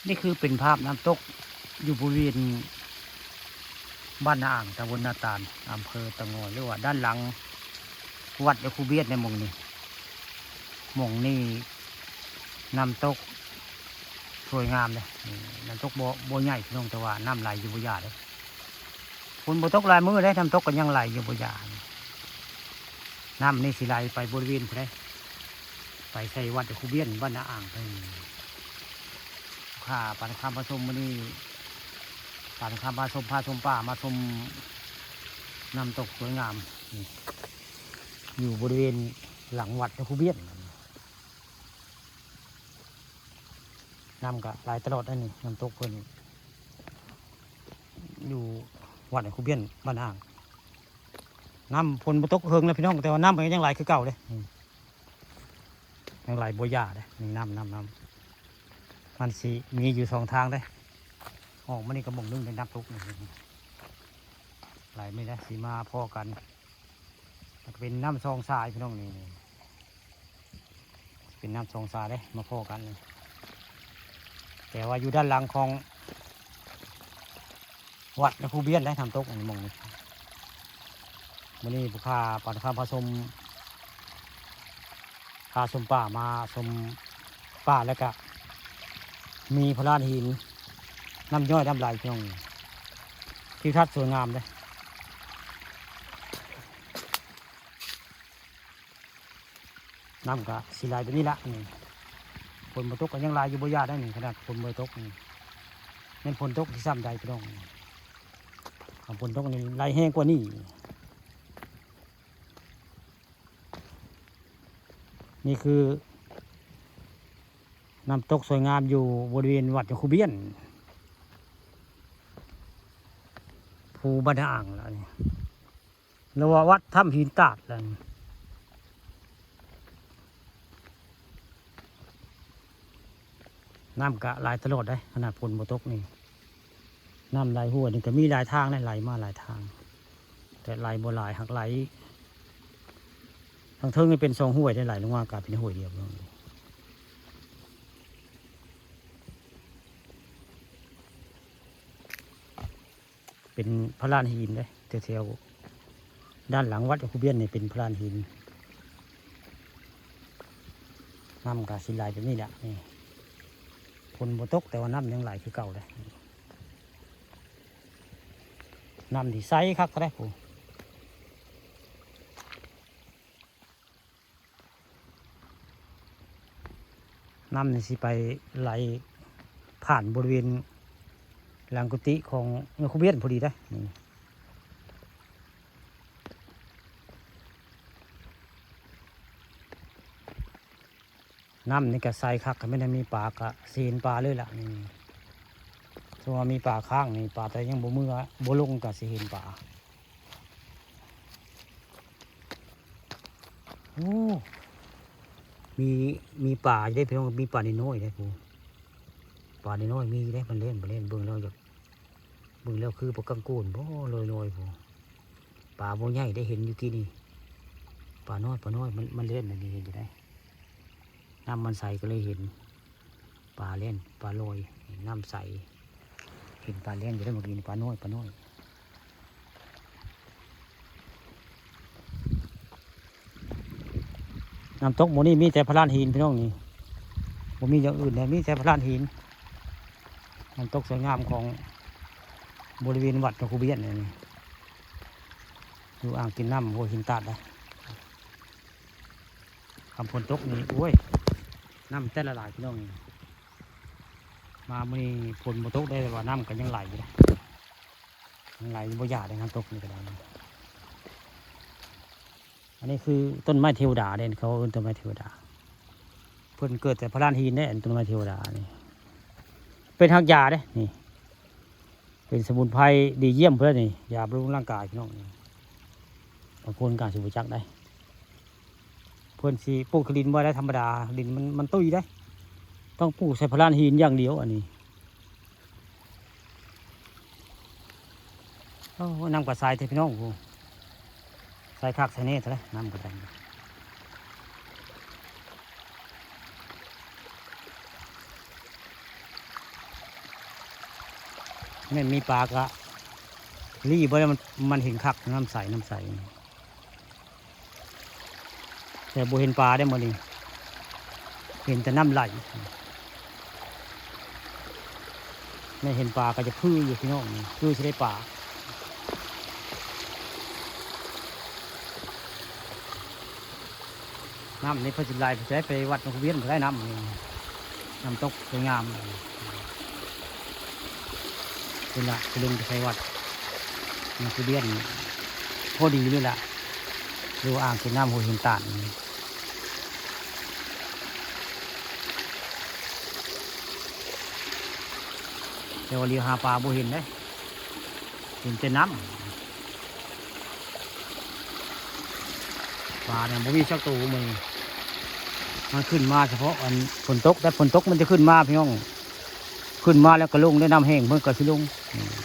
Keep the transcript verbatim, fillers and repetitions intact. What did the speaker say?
นี่คือเป็นภาพน้ำตกอยู่บริเวณบ้านนาอ่าง ตำบลนาตาล อำเภอเต่างอย หรือว่าด้านหลังวัดยาคูเบียนในหม่องนี้ หม่องนี้น้ำตกสวยงามเลย นี่น้ำตกบ่ บ่ใหญ่พี่น้อง แต่ว่าน้ำไหลอยู่บ่หย่าเลย ฝนบ่ตกหลายมื้อเลย น้ำตกก็ยังไหลอยู่บ่หย่า น้ำนี่สิไหลไปบริเวณพุ้นเด้ ไปใส่วัดยาคูเบียนบ้านนาอ่างเพิ่น ค่ะ ปานคำพาชมมื้อนี้ ปานคำพาชม พาชมป่า มาชมน้ำตกสวยงาม นี่ อยู่บริเวณหลังวัดยาคูเบียน น้ำก็ไหลตลอดอันนี้ น้ำตกเพิ่น อยู่วัดยาคูเบียนบ้านอ่าง น้ำฝนบ่ตกเฮิงแล้วพี่น้อง แต่ว่าน้ำมันก็ยังไหลคือเก่าเด้ อืม ยังไหลบ่หย่าเด้ นี่น้ำ น้ำ น้ำ มันสิมีอยู่สองทางเด้ ออกมานี่ก็หม่องหนึ่งเป็นน้ำตกนี่ ไหลไม่ได้ สิมาพ้อกัน แล้วก็เป็นน้ำซองทรายพี่น้องนี่ นี่ เป็นน้ำซองทรายเด้ มาพ้อกันนี่ แต่ว่าอยู่ด้านหลังของวัดยาคูเบียนได้น้ำตกนี่หม่องนี่ มื้อนี้ผู้ข้าปานคำพาชม พาชมป่า มาชมป่าแล้วก็มีพะลานหิน น้ำย่อยน้ำไหลพี่น้อง ทิวทัศน์สวยงามเลย น้ำก็สิไหลแบบนี้ละนี่ ฝนบ่ตกก็ยังไหลอยู่บ่หย่าได้นี่ ขนาดฝนบ่ตกนี่ แม่นฝนตกสิซ้ำใดพี่น้อง คันฝนตกนี่ไหลแฮงกว่านี้ นี่คือน้ำตกสวยงามอยู่บริเวณวัดยาคูเบียน ภูบ้านนาอ่างแล้วนี่ หรือว่าวัดถ้ำหินตาดแล้วนี่ น้ำก็ไหลตลอดเด้ ขนาดฝนบ่ตกนี่ น้ำไหลห้วยนี่ก็มีหลายทางนะ ไหลมาหลายทาง แต่ไหลบ่หลาย หากไหล ทางเทิงนี่เป็นสองห้วยได้ ไหลลงมากลายเป็นห้วยเดียว เป็นพะลานหินเด้ แถวๆด้านหลังวัดยาคูเบียนนี่เป็นพะลานหิน น้ำก็สิไหลแบบนี้แหละนี่ ฝนบ่ตกแต่ว่าน้ำยังไหลคือเก่าเลย น้ำที่ใสคักก็ได้ผู้ น้ำนี่สิไปไหลผ่านบริเวณหลังกุฏิของยาคูเบียนพอดีได้นี่ น้ำนี่ก็ใสคัก คันแม่นมีปลาก็สิเห็นปลาเลยล่ะนี่ สมมุติว่ามีปลาค้างนี่ ปลาแต่ยังบ่เมือ บ่ลงก็สิเห็นปลา โอ้ มี มีปลาอยู่เด้พี่น้อง มีปลาน้อยๆเด้พู้น ปลาน้อยๆมีอยู่เด้ มันเล่น มันเล่น เบิ่งแล้วอยาก เบิ่งแล้วคือปลากังโกนบ่ ลอยๆพู้น ปลาบ่ใหญ่ได้เห็นอยู่กี้นี่ ปลาน้อย ปลาน้อย มัน มันเล่นอันนี้เห็นอยู่ได้ น้ำมันใสก็เลยเห็น ปลาเล่น ปลาลอย น้ำใส เห็นปลาเล่นอยู่ได้เมื่อกี้นี่ ปลาน้อย ปลาน้อย น้ำตกหมู่นี้มีแต่พะลานหินพี่น้องนี่ บ่มีอย่างอื่นเลย มีแต่พะลานหิน น้ำตกสวยงามของบริเวณวัดยาคูเบียนนี่ อยู่อ่างกินน้ำห้วยหินตาดนะ คันฝนตกนี่ โอ้ย น้ำแต่ละหลายพี่น้องนี่ มามื้อนี้ฝนบ่ตกได้ แต่ว่าน้ำก็ยังไหลอยู่นะ ยังไหลอยู่บ่หย่าเลย น้ำตกนี่ก็ได้ อันนี้คือต้นไม้เทวดาเด้ เขาเอิ้นต้นไม้เทวดา เพิ่นเกิดแต่พะลานหินเด้ ต้นไม้เทวดานี่ เป็นฮากยาเด้ นี่ เป็นสมุนไพรดีเยี่ยมเพิ่นนี่ ยาบำรุงร่างกายพี่น้องนี่ บางคนก็สิบ่จักได้ เพิ่นสิปลูกขี้ดินบ่ได้ธรรมดา ดินมัน มันตุ้ยได้ ต้องปลูกใส่พะลานหินอย่างเดียวอันนี้ โอ้ น้ำก็ใสแท้พี่น้อง โอ้ ใสคักใสแน่เท่าไร น้ำก็ได้ แม่นมีปลากะ ลีบ่ได้มัน มันเห็นคัก น้ำใส น้ำใส แต่บ่เห็นปลาได้มื้อนี้ เห็นแต่น้ำไหล แม่นเห็นปลาก็จะคืออยู่พี่น้อง คือสิได้ปลา น้ำนี่เพิ่นสิไหลไปใช้ไปวัดหนองเวียนบ่ได้น้ำนี่ น้ำตกสวยงาม เป็นละไปลงไปใช้วัดหนองเวียน พอดีเลยล่ะ ดูอ่างเก็บน้ำห้วยหินตาดนี่ แต่ว่าเลียวหาปลาบ่เห็นเด้ เห็นแต่น้ำ ปลาเนี่ยบ่มีสักตัวมื้อนี้ มันขึ้นมาเฉพาะอันฝนตก แต่ฝนตกมันจะขึ้นมาพี่น้อง ขึ้นมาแล้วก็ลงได้ น้ำแห้งเพิ่นก็สิลง อืม